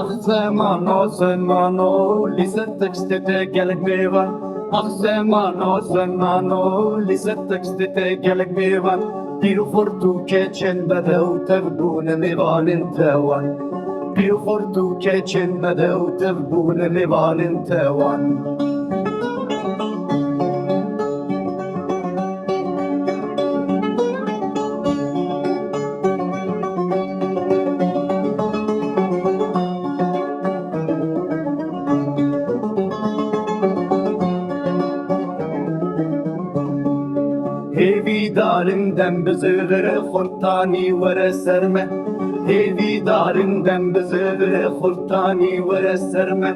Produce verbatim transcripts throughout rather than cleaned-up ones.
Zemano, zemano, li ser tekstê te gelek bêvan. Ax zemano, zemano, li ser tekstê te gelek bêvan. Pîr û xort û keçên bedew tev bûne mêvanên te wan. Pîr û xort û keçên bedew tev bûne mêvanên te wan. Hêvî darin dem bi zêvire xurtanî were ser me. Hêvî darin dem bi zêvire xurtanî were ser me.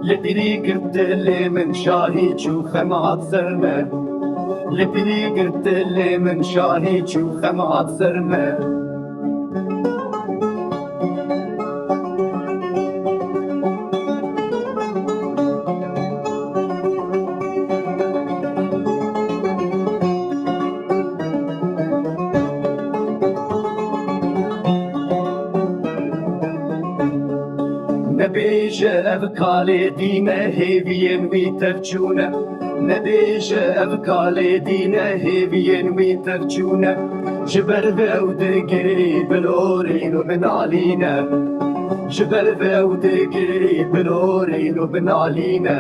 Li pîrî girt dilê min şahî çû xemat ser me. Li pîrî girt dilê min şahî çû xemat ser me. Nebêje ev kalê dîne hêviyên wî tevçûne. Nebêje ev kalê dîne hêviyên wî tevçûne. Ji ber ve ew digirî bilorîn û binalîne. Ji ber ve ew digirî bilorîn û binalîne.